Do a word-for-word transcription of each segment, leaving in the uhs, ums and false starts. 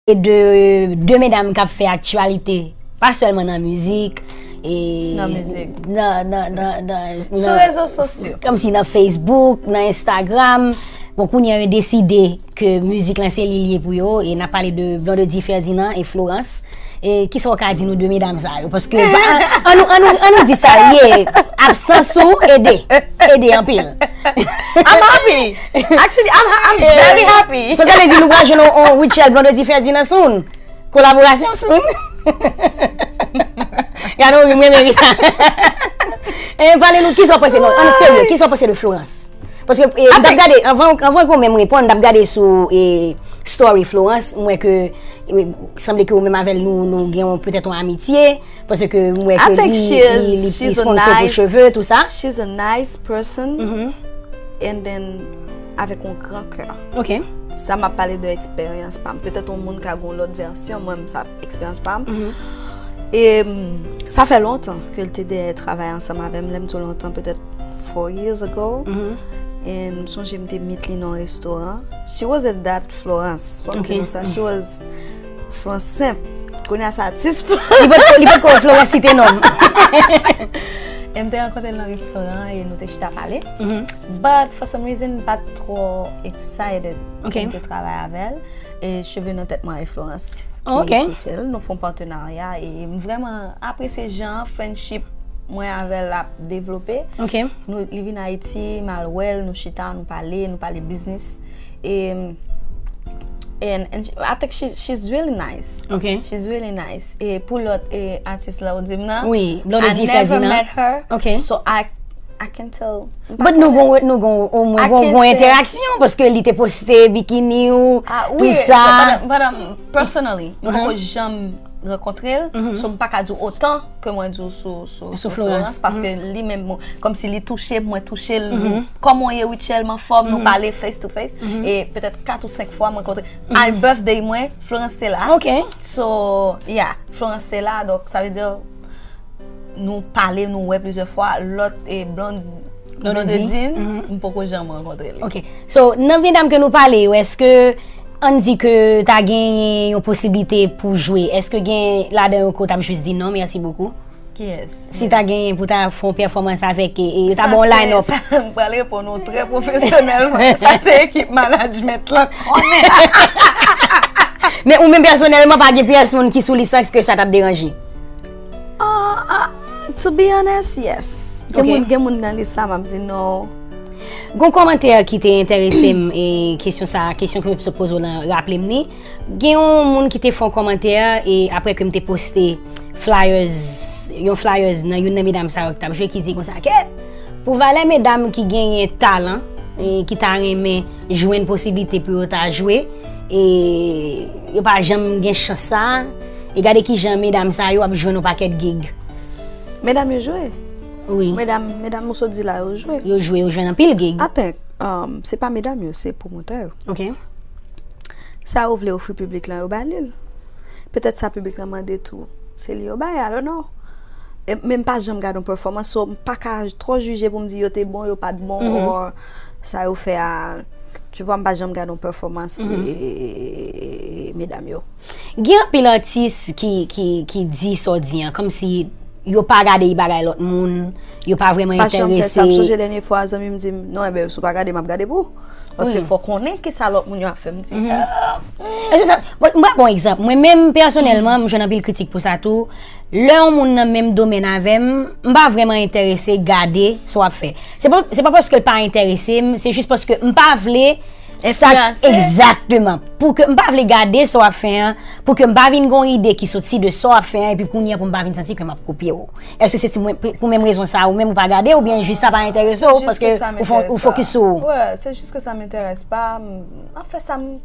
de de medam k ap fè aktyalite, pa sèlman nan mizik, e Nan mizik. nan, nan, nan, nan, Sou nan- rezo sosyo. Kòmsi nan Facebook, nan Instagram. Bon, kounye a yo deside ke mizik lan se li l ye pou yo, e n ap pale de Blondedy Ferdinand e Florence. E kisa w ka di nou de medam sa yo? Paske an an nou, an nou, an nou di sa l ye, absans ou ede, ede anpil. I'm happy. Actually, I'm, I'm very happy. So sa vle di nou pral jwenn yon, yon Rutshelle Blondedy Ferdinand soon. Kolaborasyon soon. Gade w ri, m renmen ri sa. E pale nou, kisa w panse, non, an serye, kisa w panse de Florence? Paske e, m t ap gade, anvan, anvan ke w menm reponn, m t ap gade sou e, story Florence, m wè ke e, sanble ke ou menm avè l nou, nou gen yon, petèt yon amitye, paske m wè I ke think li, she li, is, li, li she's a sponsor pou nice, cheve, tou sa. She's a nice person, Mhm. and then avèk yon gran kè. Ok. Sa m ap pale de eksperyans pa m. Petèt yon moun ka gen yon lòt vèsyon, mwen m sa eksperyans pa m. Mhm. E mm, sa fè lontan ke l te dèyè travay ansanm avè m, lè m di w lontan, petèt four years ago. Mhm. And m sonje m te meet li nan yon restoran. She wasn't that Florence. Fò m Ok. di nou sa. She was Florence senp. Kounye a se atis Li pot, li pot ko Florence site non. E m te rankontre l nan restoran e nou te chita pale. Mhm. But for some reason, m pa t twò excited Ok. pou m te travay avè l. E cheve nan tèt mwen e Florence ki, Oh, ok. ki fè l. Nou fè yon patenarya e m vrèman apresye jan friendship mwen avè l ap devlope. Ok. Nou, li vin Ayiti, m al wè l, nou chita, nou pale, nou pale biznis. E, and, and she- I think she, she's really nice. Ok. She's really nice. E pou lòt e, atis la ou di m nan, Wi, Blondedy I never Ferdinand. Met her. Ok. So I, I can tell. But nou gon, nou gon, omwen I gon, can't gon say- entèraksyon, paske li te poste bikini ou, Ah, tou wi, sa. But, but, um, personally, m Mhm. poko janm rankontre l, Mhm. so m pa ka di w otan ke mwen di w sou, sou, Sou sou Florence. Florence, paske li menm, bon, kòmsi li touche m, mwen touche l, li, kòman w ye Rutshelle, m anfòm, nou pale face to face, e petèt kat ou senk fwa m rankontre. Al birthday mwen, Florence te la. Ok. So, yeah, Florence te la, donk sa vle di nou pale, nou wè plizyè fwa, lòt e Blond, Blondedy. Blondedy, Mhm. m poko janm rankontre li. Ok. So, nan medam ke nou pale yo, èske ann di ke ta genyen yon posiblite pou jwe, èske gen ladan yo ke w t ap jis di non, merci beaucoup? Kiyès? Si ta genyen pou ta fè yon pèfòmans avèk, e, e yo ta Sa ba w se- line up. Sa, m pral reponn ou trè pwofesyonèlman. Sa se ekip management lan konnen. Men ou menm pèsonèlman, pa gen pyès moun ki sou lis lan ke sa t ap deranje? Ah, ah, to be honest, yes. Gen Ok. Moun, gen moun nan lis la, m ap di non. Gon kòmantè ki te enterese m, e kesyon sa, kesyon ke m sot poze w lan, raple m ni. Gen yon moun ki te fè yon kòmantè, e apre ke m te poste flyers, yon flyers nan youn nan medam sa yo ki t ap jwe, ki di konsa, kèt, pou valè medam ki genyen talan, e ki ta renmen jwenn posiblite pou yo ta jwe, e yo pa janm gen chans sa, e gade kijan medam sa yo ap jwenn yon pakèt gig. Medam yo jwe. Wi. Medam, medam ou sot di la yo jwe. Yo jwe, yo jwenn anpil gig. I think, um, se pa medam yo, se pwomotè yo. Ok. Sa yo vle ofri piblik lan, yo ba li l. Petèt sa piblik lan mande tou, se li yo bay, I don't know. E, men m pa janm gade yon pèfòmans, so m pa ka twò jije pou m di yo te bon, yo pa t bon, Mhm. Or sa yo fè a, tu vois, m pa janm gade yon pèfòmans Mhm. e, e, e, e, medam yo. Gen anpil atis ki, ki, ki di sa w di an, kòmsi yo pa gade bagay lòt moun, yo pa vrèman Pa janm fè sa. M enterese. Sonje dènye fwa, zanmi m di m, non, enben, si w pa gade, m ap gade pou ou. Paske Wi. Fò w konnen ki sa lòt moun yo ap fè. M di, Mhm. ah, Èske sa, bon, m ba bon egzanp. Mwen menm, pèsonèlman, m jwenn anpil kritik pou sa tou. Lè yon moun nan menm domèn avè m, m pa vrèman enterese gade sa w ap fè. Se pa, se pa paske l pa enterese m, se jis paske m pa vle sa. Enfliyanse. Egzakteman. Pou ke m pa vle gade sa w ap fè an, pou ke m pa vin gon ide ki soti de sa w ap fè an, epi kounye a pou m pa vin santi ke m ap kopye w. Èske se ti mwen, pou, pou menm rezon sa, ou menm ou pa gade, oubyen jis sa pa enterese w, Jis paske ke sa ou fon, m ou enterese fokis pa. sou ou? Wè, se jis ke sa m enterese pa. M ap fè sa m,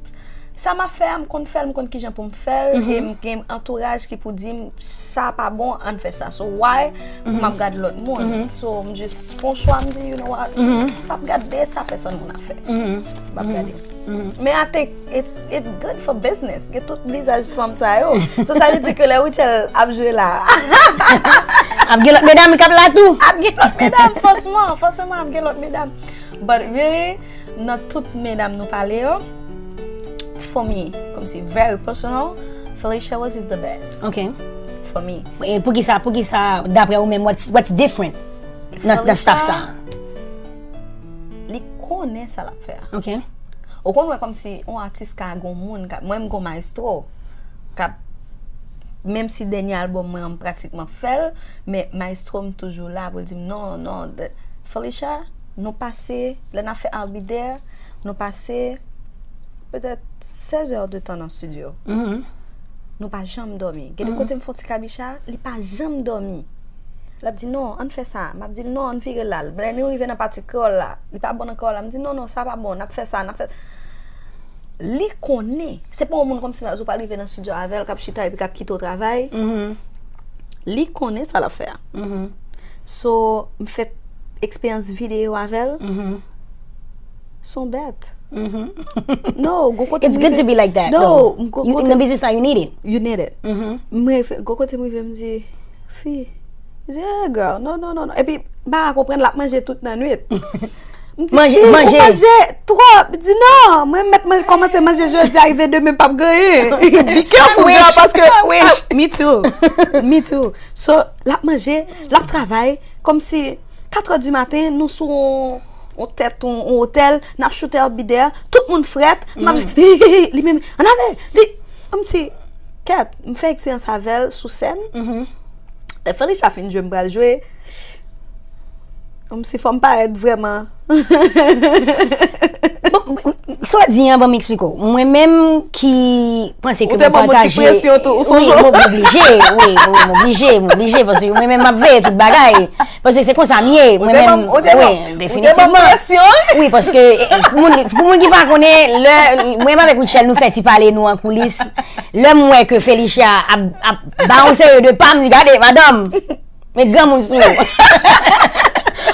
sa m ap fè a, m konn fè l, m konn kijan pou m fè l, Mhm. e m gen antouraj ki pou di m, sa pa bon, ann fè sa. So why pou m ap gade lòt moun? Mhm. So m jis fè yon chwa, m di, you know what, Mhm. m p ap gade sa pèsòn moun ap fè. Mhm. M p ap gade. Mhm. Men I think it's, it's good for business. Gen tout vizaj fanm sa yo. So sa vle di ke lè Rutshelle ap jwe la. Ap gen lòt medam k ap la tou. Ap gen lòt medam, fòsman, fòseman ap gen lòt medam. But really, nan tout medam nou pale yo, For me, kòmsi very personal, Felicia Rose is the best. Ok. For me. E poukisa, poukisa, daprè ou menm, what's, what's different nan, nan staff sa? Li konnen sa l ap fè a. Ok. Ou konn wè kòmsi yon atis ka gon moun, ka, mwen m gon maestro, k ap, menm si dènye albòm mwen an m pratikman fè l, men maestro m toujou la pou l di m non, non, Felicia, nou pase, lè n ap fè I'll Be There, nou pase petèt sèz è de tan nan studio. Nou pa janm dòmi. Gen de kote m fè yon ti kabicha, li pa janm dòmi. L ap di non, ann fè sa. M ap di l non, ann vire la. Lè nou rive nan pati kreyòl la, li pa bon nan kreyòl la. M di non, non, sa pa bon, n ap fè sa, n ap fè. Li konnen. Se pa yon moun kòmsi nan ou pral rive nan studio avè l, k ap chita epi k ap kite w travay. Li konnen sa l ap fè a. So, m fè eksperyans videyo avè l. Se yon bèt. No, gon kote It's good to be like that. No, Nan biznis la, you need it. You need it. Mwen, gon kote m rive, m di, fi, m di, hey girl, no, no, no, no. Epi, m pa konprann, l ap manje tout nan nwit. Manje, manje. Manje twòp. M di non, mwen mèt manje, kòmanse manje jodi a, rive demen m p ap genyen. Be careful, girl, paske. Me too. Me too. So, l ap manje, l ap travay, kòmsi kat è di maten, nou sou yon, yon tèt, yon, yon otèl, n ap choute I'll Be There, tout moun frèt, m ap, li menm, ann ale, li, kòmsi, kèt, m fè eksperyans avè l sou sèn. Lè Felicia fin jwe, m pral jwe. Kòmsi fò m parèt vrèman. Sa w di an, ban m eksplike w. Mwen menm ki panse ke mwen pataje. Ou te ban m yon ti presyon tou, ou sonje? Wi, m oblije, wi, wi, m oblije, m oblije, paske mwen menm m ap veye tout bagay. Paske se konsa m ye, mwen menm, wi, definitivman. Wi, paske, eh, pou moun, pou moun ki pa konnen, lè, mwen menm avèk Rutshelle, nou fè ti pale nou an koulis. Lè m wè ke Felicia ap, ap ba yon seri de pa, m di, gade, madanm, met granmoun sou ou.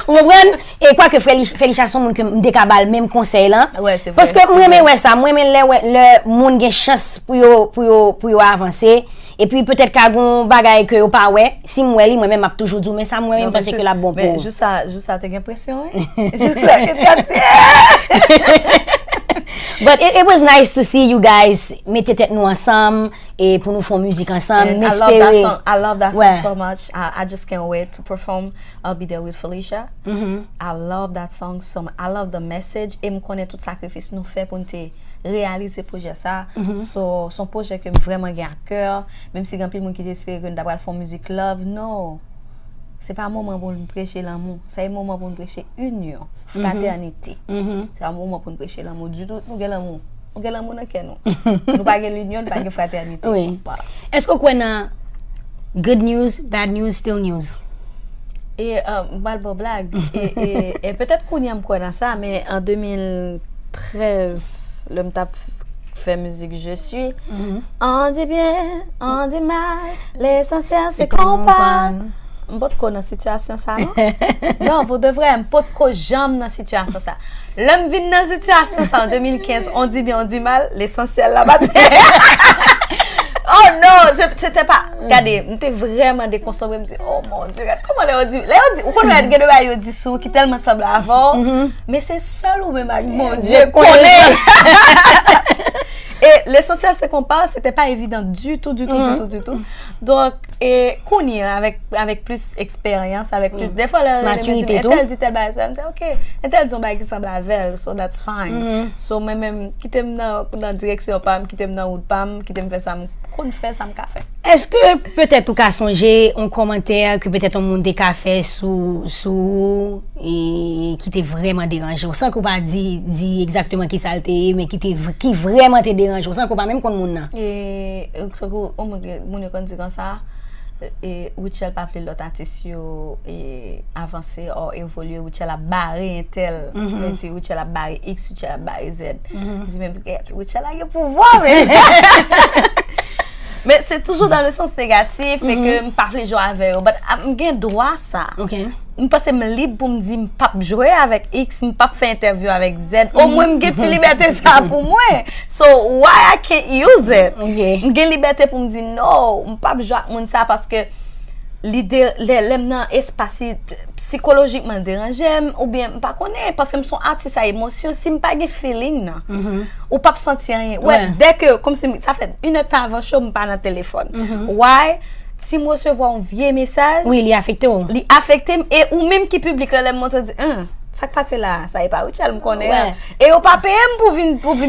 Ou konprann? E kwake Felicia se yon moun ke m te ka ba l menm konsèy lan. Paske m renmen wè sa. M renmen lè, lè moun gen chans pou yo, pou yo, pou yo avanse. Epi petèt ka gon bagay ke yo pa wè. Si m wè li, mwen menm m ap toujou di w, men sa m wè, men m panse ke l ap bon pou ou. Men jou sa, jou sa te gen presyon, wi. Jou sa te gen presyon. But it, it was nice to see you guys mete tèt nou ansanm e pou nou fè yon mizik ansanm. M espere. I love that song so much. I, I just can't wait to perform I'll Be There with Felicia. I love that song so much. I love the message. E m konnen tout sakrifis nou fè pou n te reyalize pwojè sa. So, se yon pwojè ke m vrèman gen a kè. Menm si gen anpil moun ki te espere ke n ta pral fè yon mizik love. No. Se pa moman pou n preche lanmou. Se moman pou n preche inyon, fratènite. Se pa moman pou n preche lanmou ditou. Nou gen lanmou. Nou gen lanmou nan kè nou. Nou pa gen linyon, nou pa gen fratènite. Wi. Voilà. Èske w kwè nan good news, bad news, still news? E, euh, m pral ba w blag. E, e, e petèt kounye a m kwè nan sa, men an de mil trèz, lè m t ap fè mizik Je suis, on dit bien, on dit mal, l'essentiel c'est qu'on parle. M potko nan sitiyasyon sa, non? Non, pou de vrè, m potko janm nan sitiyasyon sa. Lè m vin nan sitiyasyon sa an de mil kenz, on dit bien, on dit mal, l'essentiel la batay. Oh non, se, se te pa. Gade, m te vrèman dekonsantre, m di, oh mon Dieu, gade kòman lè yo di, lè yo di, ou konn lè gen de bagay yo di sou ki tèlman sanble avè w, men se sèl ou menm ak Bondye konnen. E l'essentiel c'est qu'on parle, se te pa evidan ditou, ditou, ditou, ditou. Donk, e kounye a, avèk, avèk plis eksperyans, avèk plis, defwa lè yo rele m, yo di m, entèl di tèl bagay sa, m di, ok, entèl di yon bagay ki sanble avè l, so that's fine. So, mwen menm, kite m nan, nan direksyon pa m, kite m nan wout pa m, kite m fè sa m konn fè, sa m ka fè. Èske petèt ou ka sonje yon kòmantè ke petèt yon moun te ka fè sou, sou ou e ki te vrèman deranje w, san ke w pa di, di egzakteman kisa l te ye, men ki te, ki vrèman te deranje w, san ke w pa menm konn moun nan? E, e, tankou yon moun, moun yo konn di konsa, e, Rutshelle pa vle lòt atis yo, e, avanse, or evolye, Rutshelle ap bare entèl. Yo di Rutshelle ap bare X, Rutshelle ap bare Z. M di, men gèt, Rutshelle la gen pouvwa, men. Men se toujou dans le sens négatif, e ke m pa vle jwe avè yo. But, ah, m gen dwa sa. M panse m lib pou m di m p ap jwe avèk X, m p ap fè entèvyou avèk Z. Omwen m gen ti libète sa pou mwen. So, why I can't use it? M gen libète pou m di, no, m p ap jwe ak moun sa, paske li de, lè, lè m nan espas, li sikolojikman deranje m, oubyen m pa konnen, paske m se yon atis a emosyon, si m pa gen feeling nan, ou p ap santi anyen. Wè, dèke, kòmsi, sa fè inèdtan avan show, m pa nan telefòn. Why? Si m resevwa yon vye mesaj, Wi, li afekte w. Li afekte m, e ou menm ki piblik la, lè m monte, di, en, sa k pase la, sa e pa Rutshelle, m konnen an. E yo pa peye m pou vin, pou vin